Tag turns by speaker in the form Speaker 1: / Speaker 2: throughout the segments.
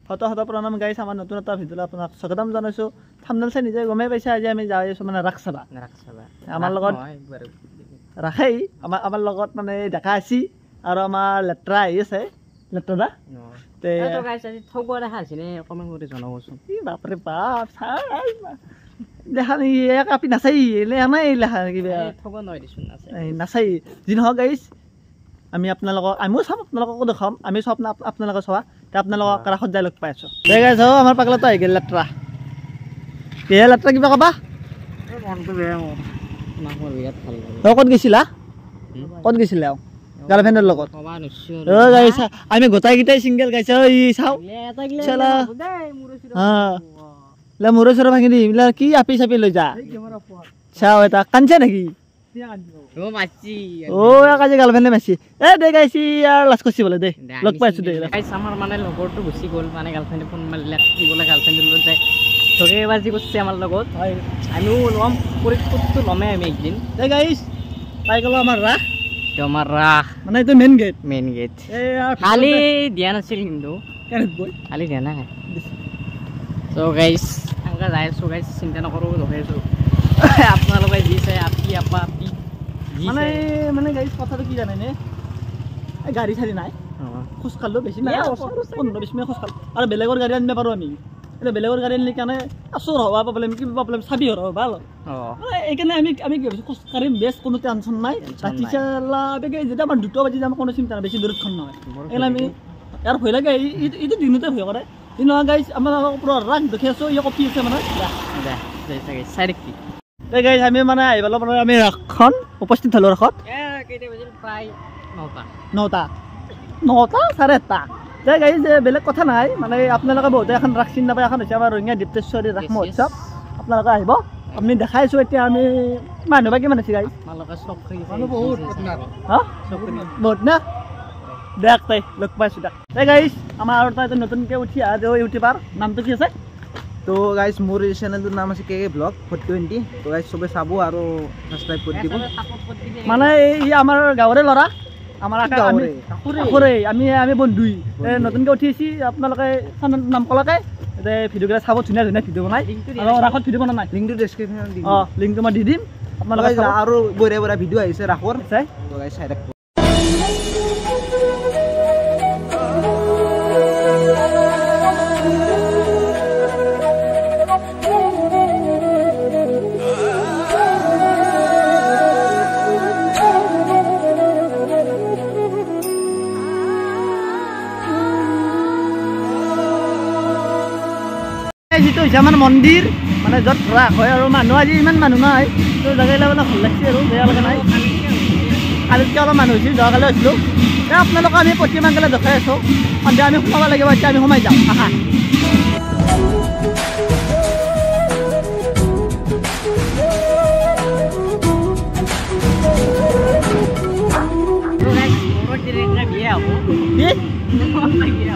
Speaker 1: শত শত প্ৰণাম গাইছ। আমাৰ নতুন এটা ভিডিঅ'লৈ আপোনাক স্বাগতম জনাইছোঁ। থাম্বনেইল চাই নিজে গমেই পাইছে, আজি আমি যাই আছোঁ মানে ৰাস চাবা। আমাৰ লগত ৰাসেই আমাৰ লগত মানে ডেকা আছি আৰু আমাৰ লেতেৰা আহি আছে। লেতেৰা দা বাপৰে বাপ, দেখা নেকি আপি নাচাই নাই লেখা কিবা নাচাই। যি নহওক গাইছ, আমি আপোনালোকক আমিও চাম, আপোনালোককো দেখাম, আমি চব আপোনালোকে চোৱা। আপোনালোকক ৰাসত যাই লগ পাই আছোঁ। গাইছ, আমাৰ পাগলাটো আহি গ'ল লেতেৰা। কিহে লেতেৰা কিবা ক'বা? ক'ত গৈছিলা? ক'ত গৈছিলা গাৰ্লফ্ৰেণ্ডৰ লগত? অ' গাইছ, আমি গোটেইকেইটাই চিংগল গাইছ। ই চাওঁ মূৰে চুৰে ভাঙি দিম। কি আপি চাপি লৈ যা। চাওঁ এটা কান্দছে নেকি? অ' আজি গাৰ্লফ্ৰেণ্ডে মাৰছি। এ দে গাইছি, আৰু লাজ কৰিছি বোলে। দে লগ পাইছোঁ দে।
Speaker 2: আমাৰ মানে লগৰটো গুচি গ'ল, মানে গাৰ্লফ্ৰেণ্ডে ফোন মাৰিলে কি বোলে গাৰ্লফ্ৰেণ্ডৰ লগত যায় ধকেবাজি কৰিছে আমাৰ লগত। আমিও ল'ম, পৰীক্ষাটো ল'মেই আমি একদিন।
Speaker 1: দে গাইছ, পাই গ'লো আমাৰ ৰাস।
Speaker 2: আমাৰ ৰাস
Speaker 1: মানে এইটো মেইন গেট।
Speaker 2: মেইন গেট কালি দিয়া নাছিল, কিন্তু কালি দিয়া নাই। চ' গাইছ, এনেকৈ যাই আছোঁ গাইছ, চিন্তা নকৰোঁ, ৰখি আছোঁ। আপোনালোকে যি চাই আপি আপা আপি
Speaker 1: মানে মানে গাইছ, কথাটো কি জানেনে, এই গাড়ী চাড়ী নাই, খোজ কাঢ়িলেও বেছি নাই, 15-20 মিনিট খোজ কাঢ়ো। আৰু বেলেগৰ গাড়ী আনিব পাৰোঁ আমি। এতিয়া বেলেগৰ গাড়ী আনিলে কাৰণে চোৰ হোৱা প্ৰব্লেম, কিবা প্ৰব্লেম, চাবি হৰাব ভাল। এইকাৰণে আমি আমি কি ভাবিছোঁ, খোজ কাঢ়িম বেছ, কোনো টেনশ্যন নাই। ৰাতি চালা যেতিয়া আমাৰ 2টা বাজি যাম, কোনো চিন্তা নাই, বেছি দূৰতখন নহয়। এইকাৰণে আমি ইয়াৰ ভয় লাগে, এইটো দিনতে ভয় কৰে। কিন্তু গাইছ, আমাৰ পুৰা ৰাস দেখি আছোঁ। ই কপি আছে মানে। গাইছ, আমি মানে আহি পালোঁ, মানে আমি ৰাসখন উপস্থিত হ'লোঁ ৰাসত। 9টা 9টা 8:30। দে গাইছ, বেলেগ কথা নাই, মানে আপোনালোকে বহুতে এখন ৰাস চিনি নাপায়। এখন হৈছে আমাৰ ৰঙিয়া দীপ্তেশ্বৰী ৰাস মহোৎসৱ। আপোনালোকে আহিব, আমি দেখাই আছোঁ। এতিয়া আমি মানুহ বা কিমান আছে গাইছ? বহুত না? দেখ তাই লগ পাইছোঁ। দেখ দে গাইছ, আমাৰ আৰু এটা নতুনকৈ উঠি অহা ইউটিউবাৰ, নামটো কি আছে?
Speaker 3: তো গাইছ, মোৰ চেনেলটোৰ নাম আছে কে কে ব্লগ 420। তো গাইছ, চবে চাব আৰু ছাবস্ক্ৰাইব কৰি দিব।
Speaker 1: মানে ই আমাৰ গাঁৱৰে ল'ৰা, আমাৰ কাষৰে, আমি আমি বন্ধুই নতুনকৈ উঠি আহিছি। আপোনালোকে চেনেলটোৰ নাম ক'লাকে ভিডিঅ'কেইটা চাব, ধুনীয়া ধুনীয়া ভিডিঅ' বনাই। আৰু ৰাসত ভিডিঅ' বনা নাই,
Speaker 3: লিংকটো ডেছক্ৰিপশ্যনত দি দিম।
Speaker 1: অঁ, লিংকটো মই দি দিম আপোনালোকে।
Speaker 3: আৰু বঢ়িয়া বঢ়িয়া ভিডিঅ' আহিছে ৰাসৰ, তো গাইছ চাই থাকব।
Speaker 1: যিটো হৈছে আমাৰ মন্দিৰ, মানে য'ত ৰাস হয়, আৰু মানুহ আজি ইমান মানুহ নাই, তো জেগাবিলাক মানে ভাল লাগছে আৰু বেয়া লগা নাই। কালিতকৈ অলপ মানুহ হৈছিল, যোৱাকালি হৈছিলোঁ। এই আপোনালোকক আমি প্ৰতিমান গ'লে দেখাই আছোঁ। সন্ধিয়া আমি সোমাব লাগিব, এতিয়া আমি সোমাই যাওঁ। আহা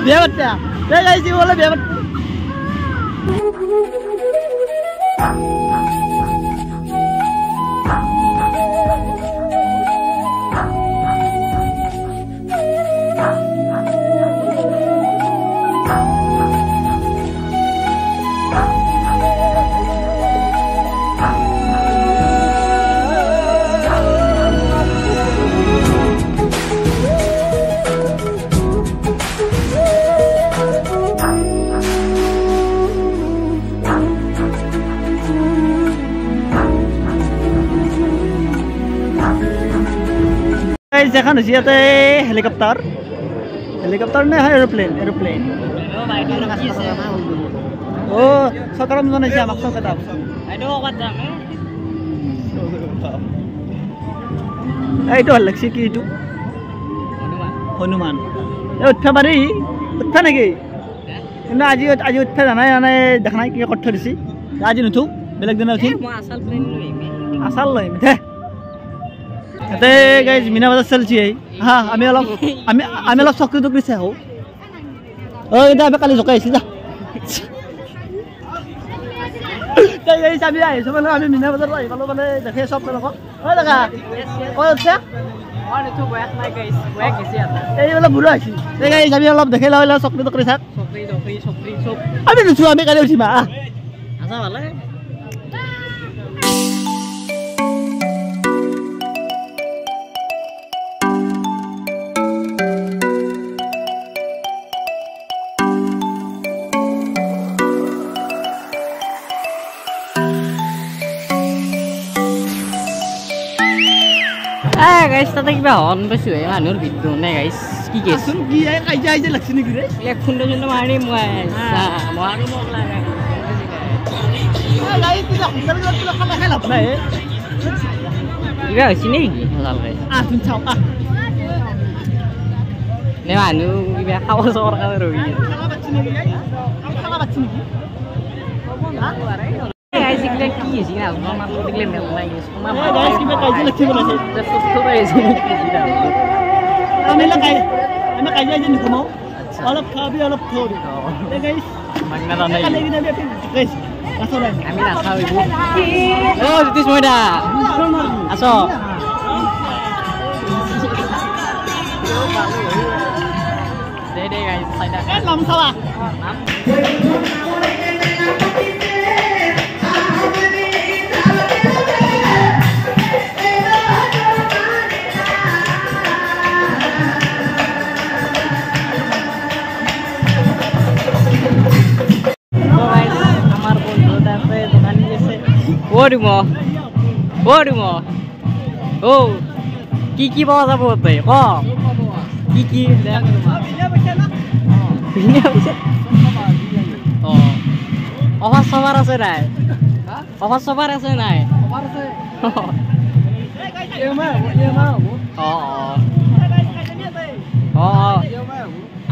Speaker 1: বিয়া পাতা বোলে, বিয়া পাতা। এখন হৈছে ইয়াতে হেলিকপ্টাৰ, হেলিকপ্টাৰ নে হয় এৰোপ্লেন? এৰোপ্লেন। অ' চকৰম জনাইছে আমাক, চকৰম। এইটো ভাল লাগছে। কি এইটো? হনুমান। এই উঠবা পাৰি, উঠবা নেকি? কিন্তু আজি আজি উঠবা জানাই, মানে দেখা নাই কি কৰি থৈ দিছি। আজি নুঠো, বেলেগ দিনা উঠিম। আচাল লৈ আহিম দে। ইয়াতে গাইজ মীনা বজাৰ চলছি। হা, আমি অলপ আমি আমি অলপ চকৰি টকৰি চাই আহোঁ। অ' এতিয়া আমি কালি জোকাই আহিছোঁ যা। আমি আহিছোঁ মানে আমি মীনা বজাৰত আহি পালোঁ, মানে দেখি আছোঁ আপোনালোকক। অ' দাদা ক'ত উঠছা?
Speaker 2: মই নুঠো, বয়স নাই গাইছ, বয়স গেছি এটা।
Speaker 1: এইবিলাক বুঢ়া হৈছে। এই গাইছ, আমি অলপ দেখাই লওঁ, চকৰি তকৰি থাক।
Speaker 2: চকৰি টকৰি চকৰি চব।
Speaker 1: আমি নুঠো, আমি কালি উঠিম। আহ
Speaker 2: আছা ভালে। গাইছ, তাতে কিবা হৰ্ণ পাইছো, এই মানুহৰ ভিৰটো নাই গাইছ, কি কেছ?
Speaker 1: কি কাজিয়া আহিছে লাগছে নেকি ৰে?
Speaker 2: খুন্দা চুন্দা মাৰিম মই, মই আৰু মোক লাগে। কিবা হৈছে নেকি? নে মানুহ কিবা খাব চাবৰ কাৰণে ৰখি কি হৈছে?
Speaker 1: অলপ খাবি, অলপ খোৱাবি।
Speaker 2: আমি নাখাওঁ এইবোৰ। অ জ্যোতিষ মইদা আছ দে দে গাইছ, চাইদা
Speaker 1: নাম চাবা।
Speaker 2: ও কি কি পাওয়া যাব তাই ক? কি কি অফার সবার আছে নাই? অফার সবার আছে নাই? অ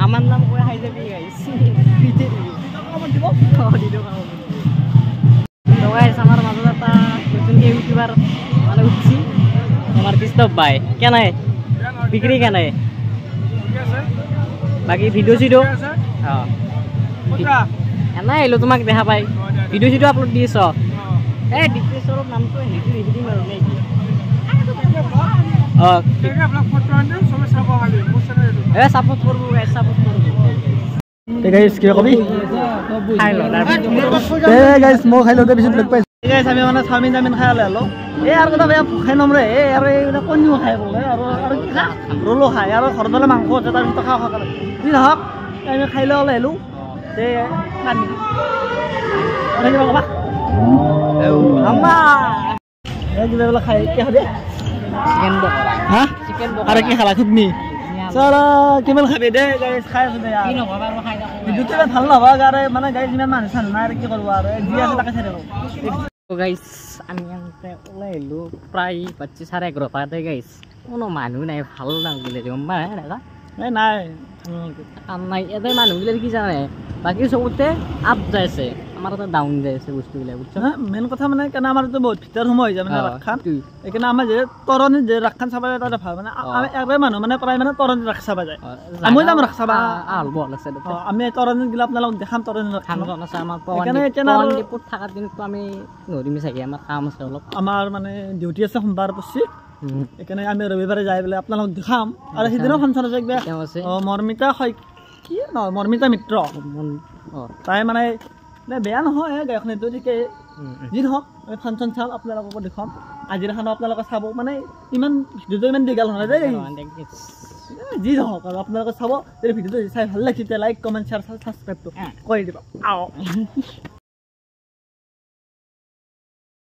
Speaker 2: আমার নাম কই খাই যাবি গাইস। আমার মাজত এটা নতুনকে ইউটিউবাৰ মানে উঠছি, আমাৰ কৃষ্ণৱ ভাই। কেনে বিক্ৰী, কেনে বাকী ভিডিঅ' চিডিঅ'? অঁ, এনে আহিলোঁ তোমাক দেখা পাই। ভিডিঅ' চিডিঅ' আপলোড দি আছ? এই ডিপ্ৰেছৰৰ নামটো সেইটো লিখি দিম আৰু নেকি? অঁ, এই ছাপোৰ্ট কৰিব গাইছ, ছাপোৰ্ট কৰিব।
Speaker 1: গাইছ, কিবা কবি?
Speaker 2: খাই ল।
Speaker 1: এই গাইছ, মই খাই লওঁ, পিছত লগ পাইছোঁ। গাইছ, আমি মানে চাওমিন চাওমিন খাই হ'লো। এই আৰু কথা বেয়া খাই ল'ম ৰে। এই আৰু এইবিলাক কণীও খাই বোলে, আৰু আৰু কি খা, ৰোলো খায়, আৰু ঘৰত হ'লে মাংস আছে, তাৰপিছত খাওঁ খাওঁ। যি নহওক, আমি খাই লৈ ওলাই আহিলোঁ। দে কিবা ক'বা? কিবা বোলে খাই কি খাবি? হা, আৰু কি খালা? ঘুগনি চলা কিমান খাবি? দে গাইছ, খাই আছো দে। ভিডিঅ'টো ইমান ভাল নহ'ব আৰু মানে গাইছ, ইমান মানুহ চানুহ নাই আৰু কি কৰিব, আৰু যি আছে তাকে চাই থাকো।
Speaker 2: গাইছ, আমি আনতে ওলাই আহিলোঁ প্ৰায় 25 11:30তে গাইছ, কোনো মানুহ নাই, ভাল নালাগিলে গম পাই দাদা।
Speaker 1: এই নাই
Speaker 2: কাম নাই ইয়াতে মানুহবিলাক, কি জানে, বাকী চবতে আপ যাই আছে, আমাৰ তাতে ডাউন যাই আছে বস্তুবিলাক, বুজিছ?
Speaker 1: মেইন কথা মানে কেনে আমাৰ বহুত ভিতৰ সোমাই হৈ যায় মানে ৰাসখান, সেইকাৰণে আমাৰ যে তৰণিত যে ৰাসখান চাব যায় তাতে ভাল। মানে আমি একবাৰ মানুহ মানে প্ৰায় মানে তৰণিত ৰাস চাব যায়, আমিও যাম ৰাস চাবা।
Speaker 2: আছে,
Speaker 1: আমি তৰণিত গ'লে আপোনালোকক দেখাম তৰণিত
Speaker 2: ৰাসখান আছে আমাৰ। পৱান থকাৰ দিনতো আমি নৰিম চাগে, আমাৰ কাম আছে অলপ,
Speaker 1: আমাৰ মানে ডিউটি আছে সোমবাৰ পৰছি, সেইকাৰণে আমি ৰবিবাৰে যাই পেলাই আপোনালোকক দেখাম। আৰু সিদিনাও ফাংচন আছে কিবা, মৰ্মিতা কি নহয়, মৰ্মিতা মিত্ৰ, তাই মানে বেয়া নহয় গায়কখনটো ঠিকেই। যি নহওক, আমি ফাংচন চাম, আপোনালোককো দেখুৱাম। আজিৰ খানা আপোনালোকে চাব, মানে ইমান ভিডিঅ'টো ইমান দীঘল নহয় দেই, যি নহওক আৰু আপোনালোকে চাব। যদি ভিডিঅ'টো চাই ভাল লাগিছে, তেতিয়া লাইক কমেণ্ট শ্বেয়াৰ ছাবস্ক্ৰাইবটো কৰি দিব। আও।